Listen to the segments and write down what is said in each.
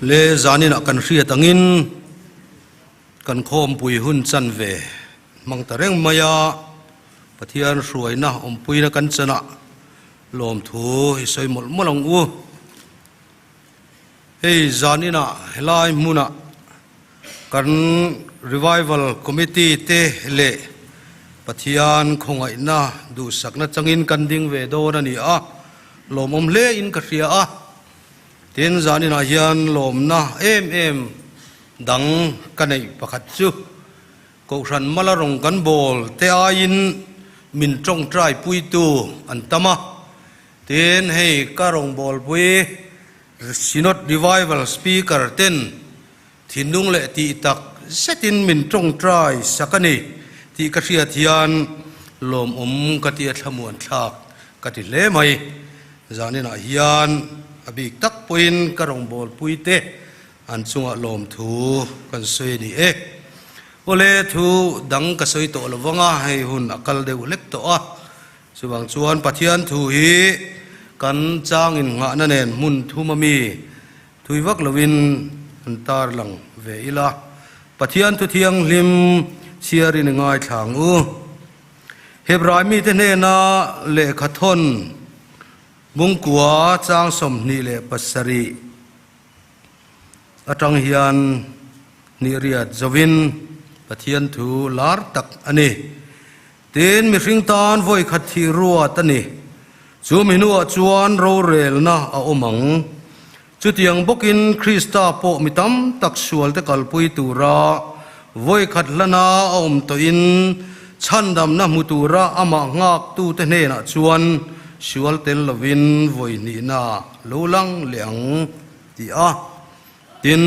Le zaninah kan hriat angin kan khawmpui hun chanve hmang ta reng mai a, Pathian hruaina awmpuina kan chanah lawmthu i sawi mawlh mawlh ang u. Hei zaninah helai hmunah kan Revival Committee te leh Pathian khawngaihna duhsakna changin kan ding ve dawn a ni a, lawmawm hle in ka hria a. Tin, zaninah hian lawmna em em dang ka neih pakhat chu Kohhran mala rawng kan bawl te aiin min tawngtai puitu an tam a. Tin, hei ka rawngbawlpui Synod Revival Speaker ten thinlung leh tih tak zetin min tawngtai sak a ni tih ka hriat hian lawmawm ka ti a thlamuan thlak ka ti hle mai. Zaninah hian a bik tak pawhin ka rawngbawlpui te an chungah lawmthu kan sawi a ni e. Awle thu dang ka sawi tawh lo vang a, hei hun a kal deuh hlek tawh a. Chuvang chuan Pathian thu hi kan chang innghahna nen hmun thum a mi thui vak loin an tar lang ve ila. Pathian thu thianghlim chhiarin i ngaithla ang u. Hebrai mite hnena lehkha thawn Bungkua chang 27 atang hian hnih riat zovin Pathian thu lar tak a ni. Tin, mihring tan vawi khat thih ruat a ni. Chu mi hnuah chuan rorelna a awm ang. Chutiang bawkin Krista pawh mi tam tak sualte kalpui tura vawi khat hlana a awm tawhin chhandamna hmu tura amah nghaktute hnenah chuan sual tel lovin vawi hnihna lo lang leh ang tih a. Tin.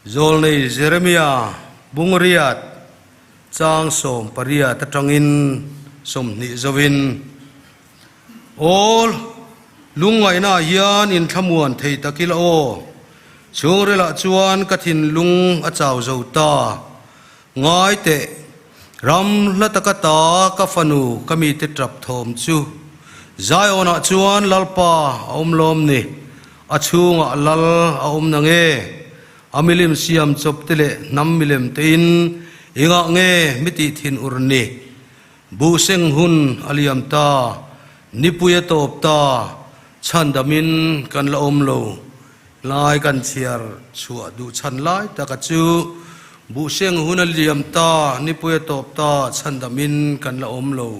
Zawlnei Jeremia bungriat chang 18 atangin 20 zovin, Aw, lungngaihnaah hian inthlamuan thei tak ila aw, chhungrilah chuan ka thinlung a chau zo ta. Ngai teh, ram hla taka ta ka fanu ka mite tap thawm chu Zionah chuan Lalpa a awm lawm ni. A chhungah lal a awm na nge? A milim siam chawp te leh hnam milem tein engah nge mi tih thin ur ni? Buh seng hun a liam ta, nipui a tawp ta, chhandamin kan la awm lo. Lai kan chhiar chhuah duh chhan lai taka chu buh seng hun a liam ta, nipui a tawp ta, chhandamin kan la awm lo.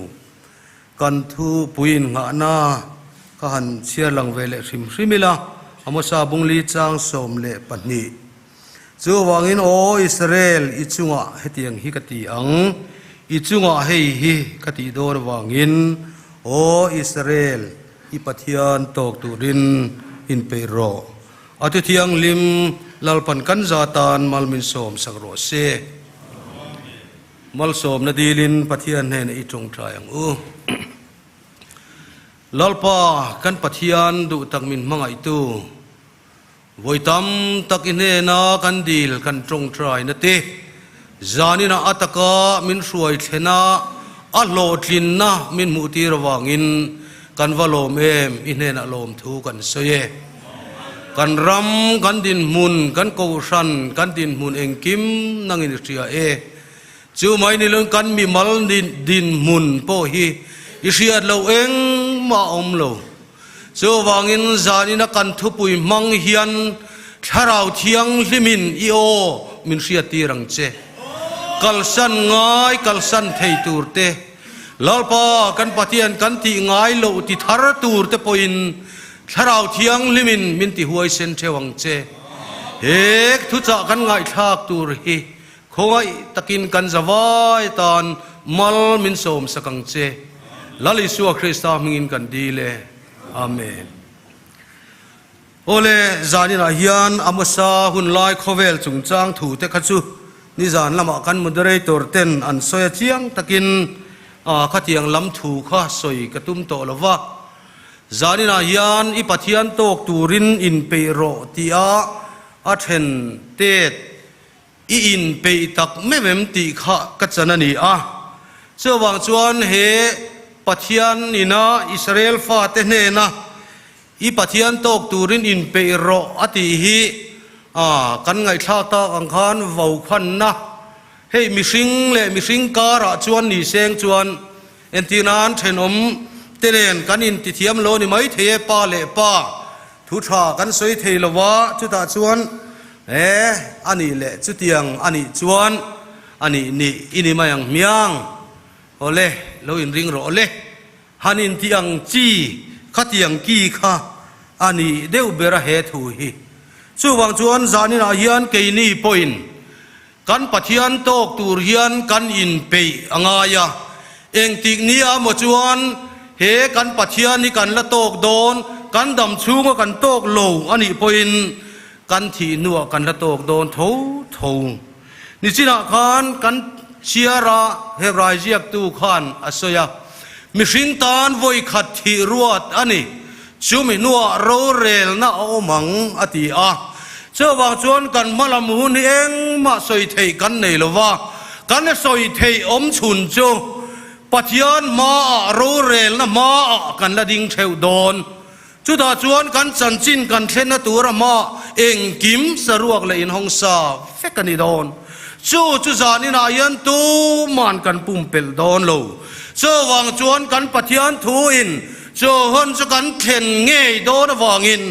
Kan thu puiin nghahna ka han chhiar lang ve leh hrim hrim ila, Amosa bungli chang 12. Chuvangin aw Israel, i chungah hetiang hi ka ti ang, i chungah hei hi ka tih dawn avangin, aw Israel, i Pathian tawk turin inpeih rawh. A ti thianghlim, Lalpan kan za tan mal min sawm sak rawh se. Malsawmna dilin Pathian hnenah i tawngtai ang u. Lalpa, kan Pathian duh tak min hmangaihtu, vawi tam tak i hnena kan dil kan tawngtaina te, zaninah a taka min hruai thlena a hlawhtlinna min hmuhtir avangin kan va lawm em, i hnenah lawmthu kan sawi e. Kan ram, kan dinhmun, kan kohhran, kan dinhmun engkim nangin i hria e. Chu mai ni lung kan mimal dinhmun pawh hi i hriat loh engmah a awm lo. Chuvangin zanina kan thupui hmang hian Thlarau Thianghlimin i aw min hriattir ang che. Kalsan ngai kalsan thei tur te, Lalpa kan Pathian kan tih ngai loh ti thar tur te pawhin Thlarau Thianghlimin min ti huaisen theuh ang che. He thuchah kan ngaihthlak tur hi khawngaih takin kan zavai tan mal min sawm sak ang che. Lal Isua Krista hmingin kan dil e. Amen. Awle, zaninah hian Amosa hunlai khawvel chungchang thu te kha chu nizan lamah kan moderator ten an sawi a chiang takin khatiang lam thu kha sawi ka tum tawh lo va. Zaninah hian i Pathian tawk turin inpeih rawh tia a then tet i inpeih tak meuh em tih kha ka chan a ni a. Chuvang chuan he Pathian ina Israel fate hnena. I Pathian tawk turin inpeih rawh a tih hi kan ngaihthlak tak ang khan vokhanna hei mihring leh mihring karah chuan ni seng chuan entirnan thenawm te nen kan intithiam lo ni mai thei e, pa leh pa thu tha kan sawi thei lo va, chutah chuan e a nih leh chutiang a nih chuan a nih nih i ni mai ang hmiang awle lo inring rawh le. Han intih ang chi khatiang ki kha a nih deuh ber a he thu hi. Chuvang chuan zaninah hian keini pawhin kan Pathian tawk tur hian kan inpeih a ngai a, engtik nia maw chuan he kan Pathian hi kan la tawk dawn, kan dam chhunga kan tawk lo a nih pawhin kan thih hnuah kan la tawk dawn tho tho. Nichinah khan kan chhiar a, Hebrai ziaktu khan a sawi a, Mihring tan vawi khat thih ruat a ni, chumi hnuah rorelna a awm ang, a ti a. Chuvang chuan kan hmalam hun hi engmah sawi theih kan nei lo va, kan sawi theih awm chhun chu Pathian hmaah rorelna hmaah kan la ding theuh dawn. Chutah chuan kan chanchin kan thlenna tur a hma engkim saruak leh inhawngsa vek a ni dawn. Chu chu zaninah hian tuman kan pumpelh dawn lo. Chuvang chuan kan Pathian thuin chu hun chu kan thlen ngei dawn avangin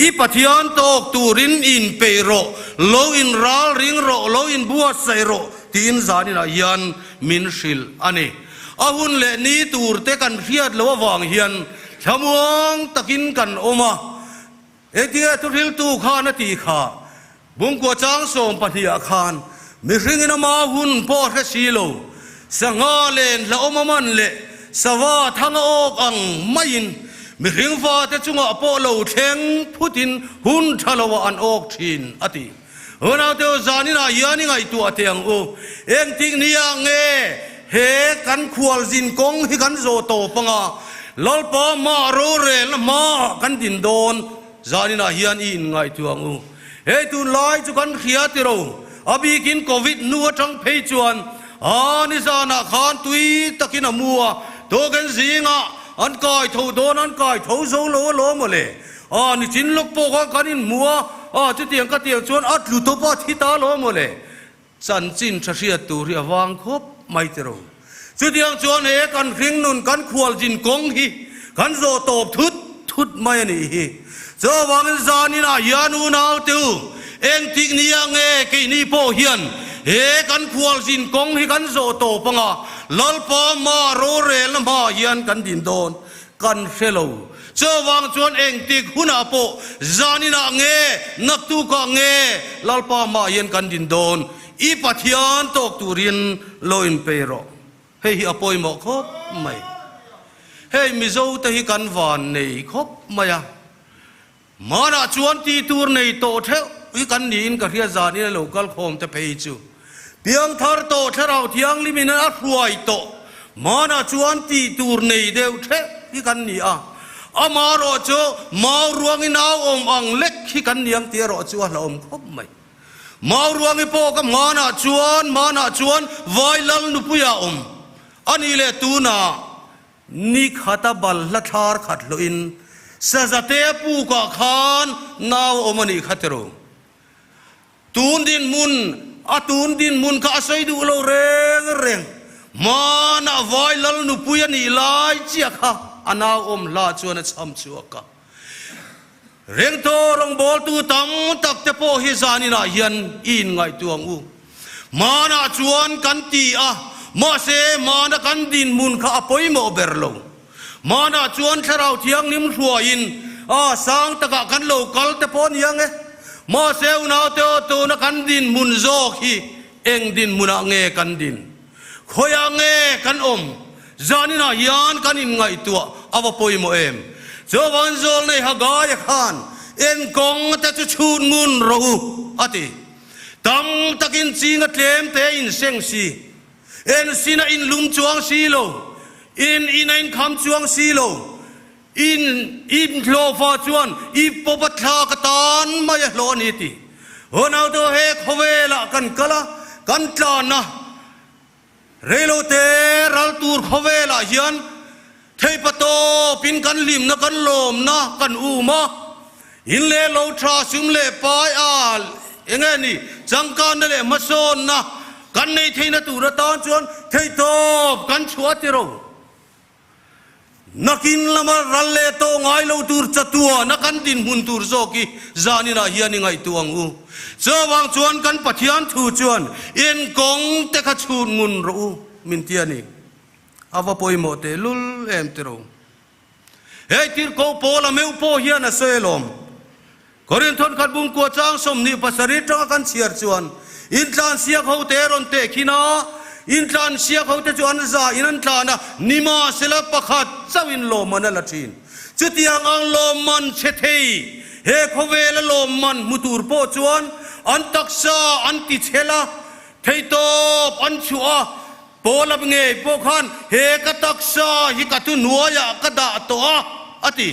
i Pathian tawk turin inpeih rawh, lo inralring rawh, lo inbuatsaih rawh tiin zaninah hian min hrilh a ni. A hun leh ni turte kan hriat loh avang hian Thlamuang takin kan awm a, engtinge thuhriltu khan a tih kha, Bungkua chang 12 ah khan mihringin ama hun pawh a hre si lo, sangha len hlauhawm a man leh sava thang a awk ang maiin mihring fate chungah pawh lo thleng phutin hun tha loah an awk thin a ti. Unaute zaninah hian i ngaihtuah teh ang u, engtik nia nge he kan khualzin kawng hi kan zawh tawp anga Lalpa hmaah rorelna hmaah kan din dawn zaninah hian i inngaihtuah ang u. Hei tunlai chu kan hria tiro, a bikin Covid hnu atang phei chuan a nizanah khan tui takin a mu a, token zingah an kai tho dawn an kai tho zo lo alawm mawle. A nichin lawk pawh khan kan inhmu a, a chutiang ka tiang chuan a tlu tawp a, thi ta lo maw le? Chanchin tha hriat tur hi a vang khawp mai ti ro. Chutiang chuan he kan hring nun kan khualzin kawng hi kan zawh tawp thut thut mai a nih hi. Chuvangin zaninah hian unau te u, engtik nia nge keini pawh hian he kan khualzin kawng hi kan zawh tawp anga Lalpa hma rorelna hmaah hian kan din dawn. Kan hre lo. Chuvang chuan engtik hunah pawh zaninah nge, naktukah nge Lalpa hmaah hian kan din dawn. I Pathian tawk turin lo inpei rawh. Hei hi a pawimawh khawp mai. Hei Mizo te hi kan van nei khawp mai a. Hmanah chuan tih tur nei tawh theuh hi kan niin ka hria zanin a lo kal khawm te phei chu piangthar tawh thlarau thianghlim in a hruai tawh hmanah chuan tih tur nei deuh theuh hi kan ni a, amaherawh chu mau ruangin nau awm ang lek hi kan ni ang tih erawh chu a hlauhawm khawp mai. Mau ruangi pawh ka hmanah chuan hmanah chuan vai lal nupuia awm a nih leh tunah Ni khata balhla thlar khat hlawhin Sazate pukah khan nau a awm a nih kha tiro. Tun dinhmun a tun dinhmun kha a sawi duh lo reng reng. Hmanah vai lal nupui a nih lai chiah kha a nau awm hla chuan a chham chhuak a. Rengthaw rawngbawltu tam tak te pawh hi zaninah hian i inngaihtuah ang u. Hmanah chuan kan ti a, mahse hmana kan dinhmun kha a pawimawh ber lo. Hmanah chuan Thlarau Thianghlim hruaiin a sang takah kan lo kal te pawh a ni ang e. Mahse unaute aw tuna kan dinhmun zawk hi eng dinhmunah nge kan din? Khawiah nge kan awm? Zaninah hian kan inngaihtuah a va pawimawh em? Chuvangin Zawlnei Hagaia khan en kawng te chu chhut ngun rawh u, a ti. Tam takin ching a tlem te in seng si, en sin a inlum chuang si lo, in in a inkham chuang si lo, in in hlawhfa chuan i pawp a thlak atan mai a hlawh a ni ti. Unau te he khawvelah kan kal a, kan tlan a, Reilote ral tur khawvelah hian. Theipatawpin kan hlimna kan lawmna kan um a, in leh lo tha sum leh pai a enge ni changkanna leh hmasawnna kan nei theihna tur atan chuan theihtawp kan chhuah a ti ro. Nakin lama ral leh tawh ngai lo tur chatuana kan dinhmun tur zawk hi zaninah hian i ngaihtuah ang u. Chuvang chuan kan Pathian thu chuan enkawng te kha chhut ngun rawh u min ti a ni. A va pawimawh teh lul em tiro. Hei tirhkoh Paula meuh pawh hian a sawi alawm. Korinth thawnkhat bungkua chang 27 tanga kan chhiar chuan intlansiak hote rawn teh khin a, intlansiak hote chu an za in an tlan a, nimahsela pakhat chauhin lawmman a la thin. Chutiang ang lawmman chhe thei he khawvela lawmman hmu tur pawh chuan an taksa an tichhel a, theihtawp an chhuah a, Paula ngei pawh khan he ka taksa hi ka thuhnuaiah ka dah tawh a, a ti.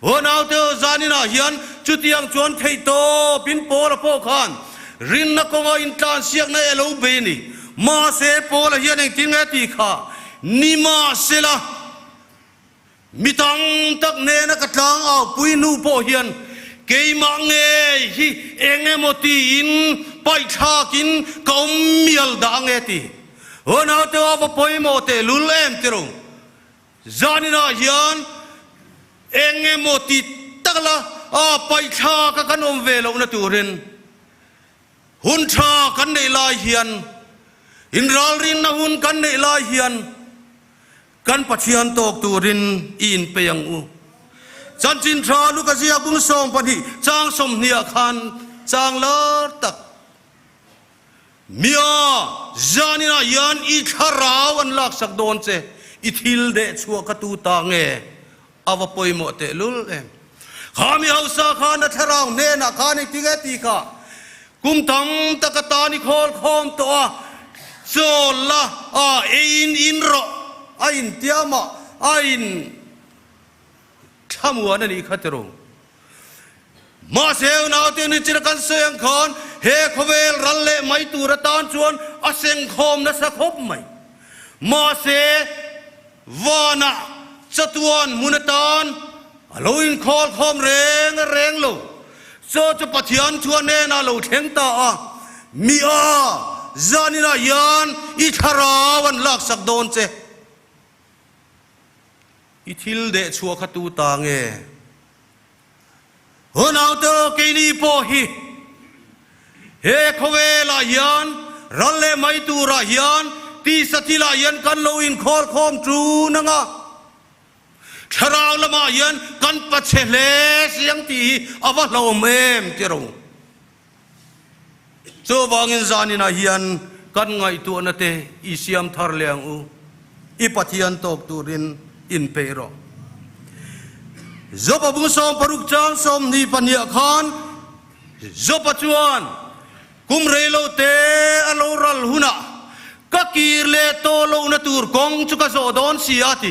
Aw naute zaninah hian chutiang chuan theih tawpin Paula pawh khan rinna kawnga intlansiakna e lo bei a ni. Mahse Paula hian engtin nge tih kha nimahsela, Mi tam tak nena ka tlang aupui hnu pawh hian keimah ngei hi eng emaw tiin paihthlakin ka awm mial dah ange ti. Aw naute a va pawimawh tehlul em tiro. Zaninah hian eng emaw ti tak la a paihthlaka kan awm ve lohna turin hun tha kan neih lai hian inralrinna hun kan neih lai hian Kan Pathian tawk turin i inpei ang u. Chanchin tha Luka ziak bung 12 chang 20 ah khan chang lar tak Mia zaninah hian i thlarau an laksak dawn che, i thil deh chhuah ka tu ta nge? A va pawimawh tehlul em. Kha mi hausa khan a thlarau hnenah khan engti nge ti kha kum tam tak atan i khawl khawm tawh a, chawl la a eiin in rawh a intiam a, a in thlamuan a nih kha ti ru. Mahse naute ni china kan sawi ang khan he khawvel ral leh mai tur atan chuan a sengkhawm nasa khawp mai. Mahse Vanah chatuan hmun atan a lo inkhawl khawm reng reng lo. Chaw chu Pathian chhuah hnenah a lo thleng ta a, Mi a, zaninah hian i thlarau an laksak dawn che. I thil deh chhuah kha tu ta nge? Aw naute, keini pawh hi he khawvelah hian ral leh mai turah hian tisa thilah hian kan lo inkhawl khawm ṭun ang a, thlarau lamah hian kan pachhe hle siang tih hi a va hlauhawm em ti ro. Chuvangin zaninah hian kan ngaihtuahna te i siam thar leh ang u, i Pathian tawk turin inpeih rawh. Joba bung 60 chang 22 khan Joba chuan kum rei lo te a lo ral hunah ka kir leh tawh lohna tur kawng chu ka zawh dawn si a ti.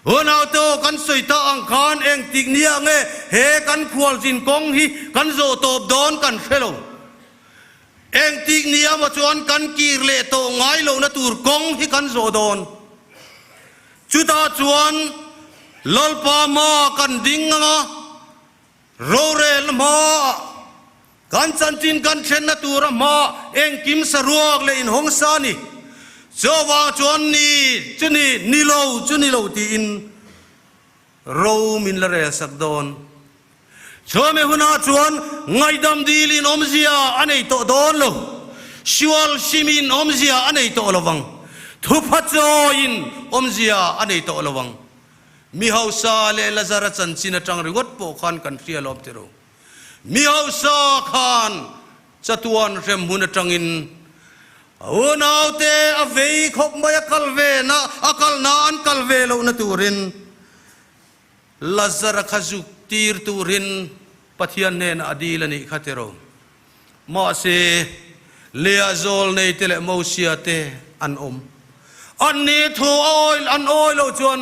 Unaute aw kan sawi ta ang khan engtik nia nge he kan khualzin kawng hi kan zawh tawp dawn kan hre lo. Engtik nia maw chuan kan kir leh tawh ngai lohna tur kawng hi kan zawh dawn. Chutah chuan Lalpa hma kan ding ang a, rorelna hmaah kan chanchin kan thlenna tura hma engkim saruak leh inhawng sa a ni. Chuvang chuan ni chu ni, ni lo chu ni lo tiin ro min la rel sak dawn. Chumi hunah chuan ngaihdam dilin awmzia a nei tawh dawn lo, sual simin awmzia a nei tawh lo vang, thupha chawiin awmzia a nei tawh lo vang. Mi hausa leh Lazara chanchin atang ringawt pawh khan kan hria lawm ti ro. Mi hausa khan chatuan hrem hun atangin a unaute a vei khawp mai a kal ve na, a kalna an kal ve lohna turin Lazara kha zuk tir turin Pathian hnenah a dil a nih kha ti ro. Mahse, Leah zawl nei te leh Mosia te an awm. An ni thu a awi an awi loh chuan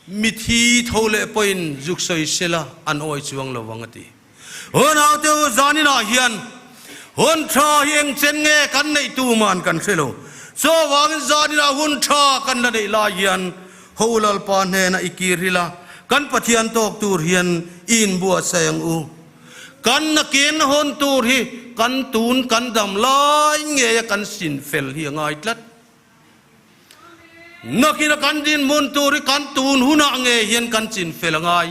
mithi tho leh pawhin zuk sawi sela an awi chuang lo vang a ti. Unaute u zaninah hian hun tha hi eng chen nge kan neih tuman kan hre lo. Chuvangin zaninah hun tha kan la neih lai hian. Ho Lalpa hnenah i kir ila, kan Pathian tawk tur hian i inbuatsaih ang u. Kan nakin hawn tur hi kan tun kan dam lai ngeia kan sin fel hi a ngai tlat. Nakina kan dinhmun tur hi kan tun hunah ngei hian kan chin fel a ngai.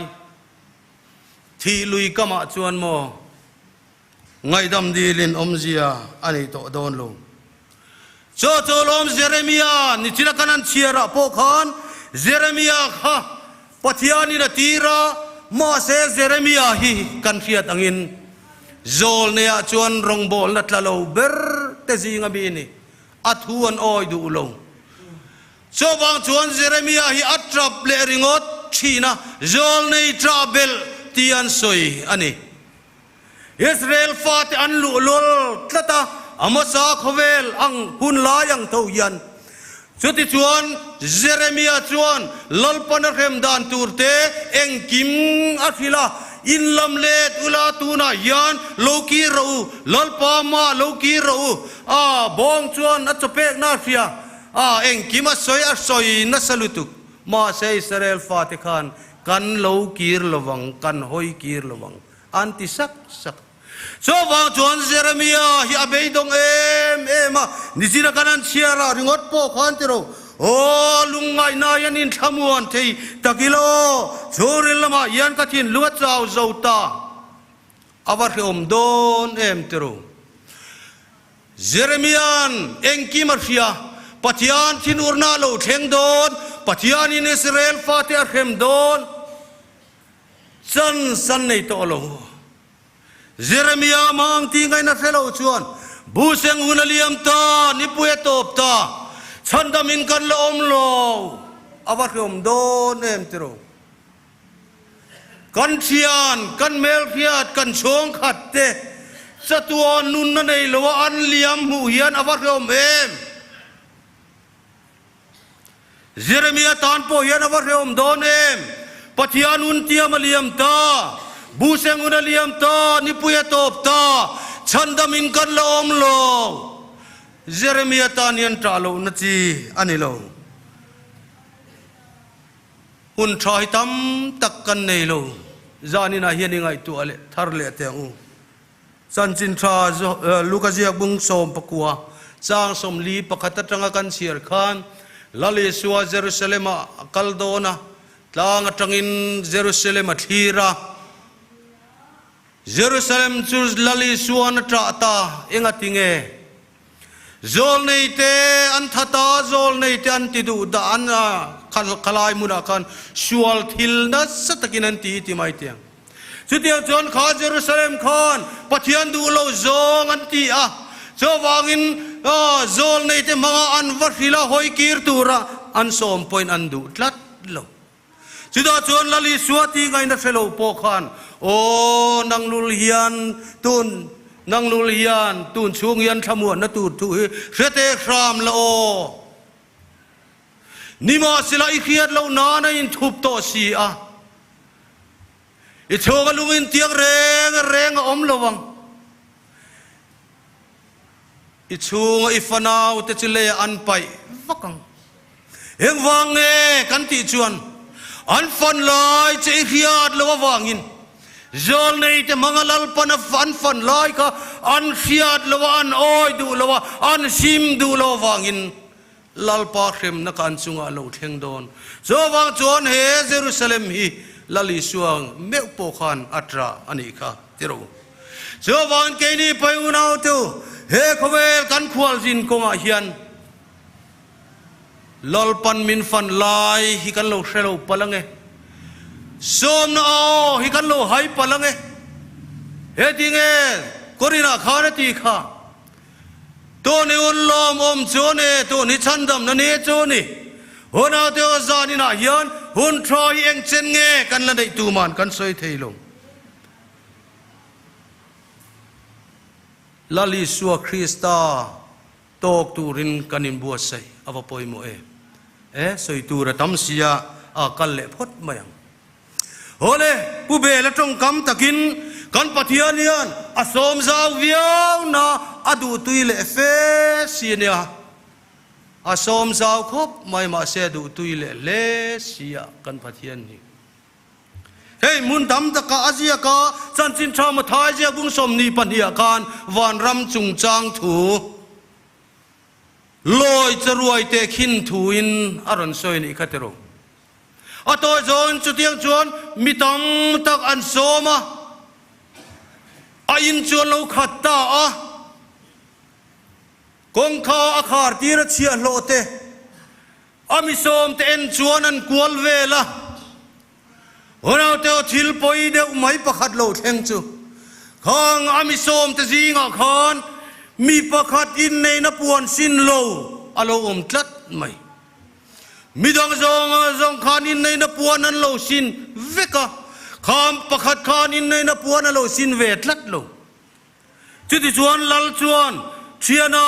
Thih lui kamah chuan maw ngaihdam dilin awmzia a nei tawh dawn lo. Chaw chaw lawm Jeremia nichina kan han chhiarah pawh khan Jeremia kha Pathianin a tir a, mahse Jeremia hi kan hriat angin Zawlneiah chuan rawngbawlna tla lo ber te zinga mi a ni. A thu an awi duh lo. Chuvang chuan Jeremia hi a tap leh ringawt thin a, Zawlnei tah belh tih an sawi a ni. Israel fate an luh lul tlat a, a hmasa khawvel ang hun lai ang tho hian. Chutichuan Jeremia chuan Lalpan a hrem dan tur te engkim a hrilh a, In lam let ula tunah hian lo kir rawh u, Lalpa mah lo kir rawh u. A bawng chuan a chawpekna a hria a, engkim a sawi a sawi nasa lutuk. Mahse Israel fate khan kan lo kir lovang, kan hawi kir lovang. An ti sak sak. Chuvang chuan Jeremia hi a beidawng em em a, nichina kan an chhiar ah ringawt pawh khan ti ro, Aw lungngaihna hian inthlamuan thei tak ila aw, chhungril lamah hian ka thinlung a chau zo ta, a va hrehawm dawn em ti ro. Jeremia'n engkim a hria, Pathian thinurna a lo thleng dawn, Pathianin Israel fate a hrem dawn. Chan san nei tawh lo. Jeremia mang ti ngaihna hre lo chuan Buseng hun a liam ta, nipui a tawp ta, chhandam in kan la awm lo, a va hreawm dawn em tiraw? Kan thian, kan hmelhriat, kan chhungkhat te chatuan nunna nei lo a an liam hmuh hian a va hreawm em? Jeremia tan pawh hian a va hrehawm dawn em? Pathian hun tiam a liam ta, Buseng hun a liam ta, nipui a tawp ta, chhandam in kan la awm lo. Jeremia tan hian ṭah lohna chi a ni lo. Hun ṭha hi tam tak kan nei lo. Zaninah hian i ngaihtuah leh thar leh teh ang u. Chanchin tha Luka ziak bung 19 chang 41 atanga kan chhiar khan Lal Isua Jerusalem ah a kal dawn a, tlang atangin Jerusalem a thlir a. Jerusalem chu Lal Isuan a ṭah ta, engati nge? Zawlnei te an that a, zawlnei te an ti duh dah an khalai hmunah khan sual thil nasa takin an ti ti mai tiang. Chutiang chuan kha Jerusalem khan Pathian duh lo zawng an ti a, chuvangin zawlnei te hmanga an va hrilh a hawi kir tura an sawm pawhin an duh tlat lo. Chutah chuan Lal Isua tih ngaihna hre lo pawh khan, Aw, nang lul hian tun, nang lul hian tun chhung hian thlamuanna tur thu hi hre teh hram la aw. Nimahsela i hriat loh nan a inthup tawh si a, i chhunga lung intiang reng reng a awm lo ang. I chhunga i fanau te chu leiah an paih vak ang. Engvang nge kan tih chuan an fan lai che i hriat lo avangin Zawlnei te hmanga Lalpan a an fan lai kha an hriat lo a, an awi duh lo a, an sim duh lo avangin Lalpa hremna kha an chungah a lo thleng dawn. Chuvang chuan he Jerusalem hi Lal Isua meuh pawh khan a ṭah a nih kha ti rawh u. Chuvangin keini pai unaute u, he khawvel kan khualzin kawngah hian Lalpan min fan lai hi kan lo hre lo palh ange, sawmna aw hi kan lo hai palh ange. Heti nge Korinah khan a ti kha, Tun i un lawm awm chu a ni, tun hi chhandamna ni chu a ni. Hunaute aw zan inah hian hun tha hi engchen nge kan la neih tuman kan sawi thei lo. Lal Isua Krista tawk turin kan inbuatsaih a va pawimawh em? E, sawi tur a tam sia, a kal leh phawt mai ang. Hawle, Pu Bela tawngkam takin kan Pathian hian a sawm zau viau na a duhtui leh fe si ania. A sawm zau khawp mai mahse a duhtui leh hle si a kan Pathian hi. Hei hmun tam takah a ziak a, chanchin tha Mathai ziak bung 22 ah khan vanram chungchang thu lawi charuai teh khin thuin a rawn sawi nih kha tiraw. A tawi zawngin chutiang chuan mi tam tak an sawm a, a in chu an lo khat ta a. Kawngka a khar tir a chhiahhlawh te, a mi sawm te en chuan an kual vel a. Unaute aw thil pawi deuh mai pakhat lo thleng chu khang a mi sawm te zingah khan mi pakhat inneihna puan sin lo a lo awm tlat mai. Midang zawng zawng khan inneihna puan an lo sin vek a, kham pakhat khan inneihna puan a lo sin ve tlat lo. Chutichuan Lal chuan, Thiana,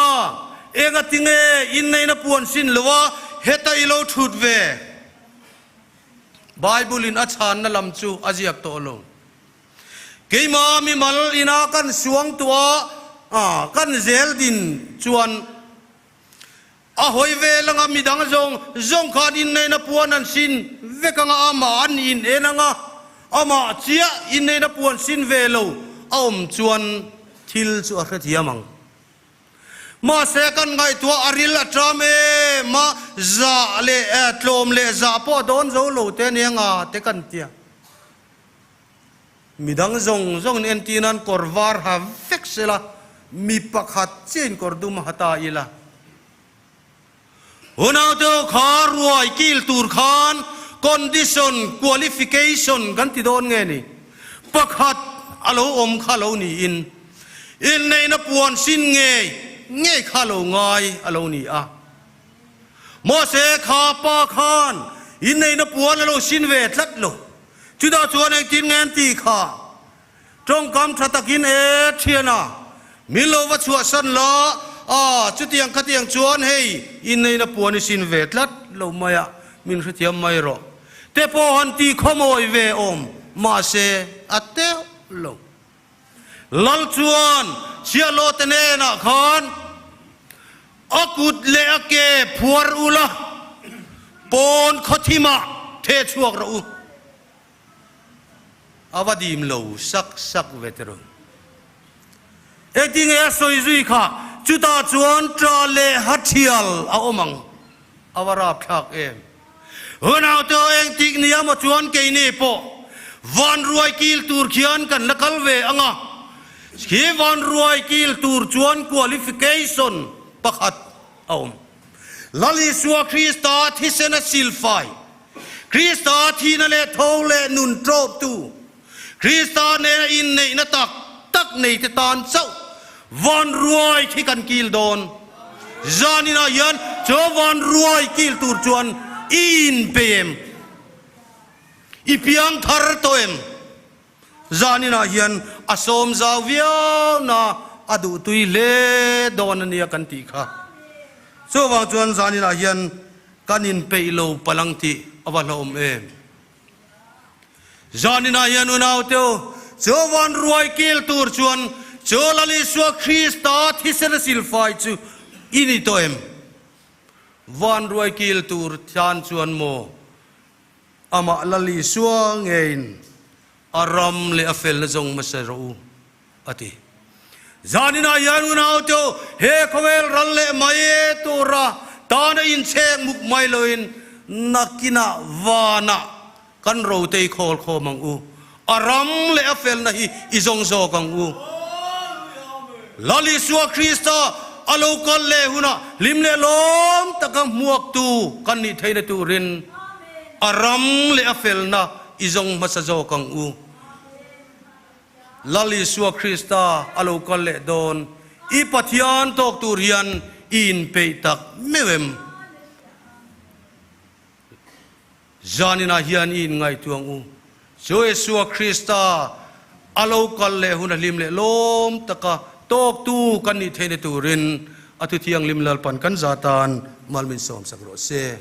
enga tinge inneihna puan sin lo a, heta i lo thut ve? Bible-in a chhanna lam chu a ziak tawh lo. Keimah mimal ina kan suang tuah a, kan zel din chuan a hawi vel anga midang zawng zawng khan inneihna puan an sin vek anga amah an in en anga amah chiah inneihna puan sin ve lo a awm chuan thil chu a hrethiam ang. Mahse kan ngaihtuah a ril a ṭam em a, zah leh tlawm leh zah pawh a dawn zo lo te ania nga te kan tia. Midang zawng zawngin entir nan kawr var ha vek sela, mi pakhat chiahin kawr dum ha ta ila. Unaute ho kha ruai kil tur khan condition, qualification kan ti dawn nge ni? Pakhat a lo awm kha lo niin inneihna puan sin ngei ngei kha lo ngai a lo ni a. Mahse kha pa khan inneihna puan a lo sin ve tlat lo. Chutah chuan engtin nge an tih kha? Tawngkam tha takin e thiana, min lo va chhuahsan la, a chutiang khatiang chuan hei inneihna puan i sin ve tlat lo mai a, min hrethiam mai rawh. Te pawh han ti khawmawi ve awm, mahse a teuh lo. Lal chuan chhiahhlawh te hnenah khan a kut leh a ke phuar ula, pawn khawthimah theh chhuak rawh u. A va dim lo sak sak ve te rawh. Engtinge a sawi zui kha, chutah chuan ṭah leh hathial a awm ang. A va rapthlak em. Unaute aw engtik nia maw chuan keini pawh vanruai kil tur khian kan la kal ve ang a. Khi vanruai kil tur chuan qualification pakhat a awm. Lal Isua Krista thisen a silfai, Krista thihna leh tho leh nun ṭawptu, Krista nena inneihna tak tak neite tan chauh van ruai khi kan kil dawn. Zaninah hian chu van ruai kil tur chuan i inpe em? I piang thar tawh em? Zaninah hian a sawm zau viau na a duhtui hle dawn a nia kan tih kha. Chuvang chuan zaninah hian kan inpeih lo palang tih a va hlauhawm em? Zaninah hian unaute u, chu van ruai kil tur chuan chu Lal Isua Krista thisen a silfai chu i ni tawh em? Van ruai kil tur tan chuan maw Amah Lal Isua ngeiin a ram leh a felna zawng hmasa rawh u, a ti. Zaninah hian unaute u, he khawvel ral leh mai tura tana inchhek muk mai loin nakinah vanah kan rotei khawl khawm ang u. A ram leh a felna hi i zawng zawk ang u. Lal Isua Krista a lo kal leh hunah hlim leh lawm taka hmuaktu kan nih theihna turin a ram leh a felna i zawng hmasa zawk ang u. Lal Isua Krista a lo kal leh dawn. I Pathian tawk tur hian i inpeih tak meuh em? Zaninah hian i inngaihtuah ang u. Chu Isua Krista a lo kal leh hun a hlim leh lawm taka tawktu kan nih theihna turin a Thuthianghlim Lalpan kan za tan mal min sawmsak rawh se.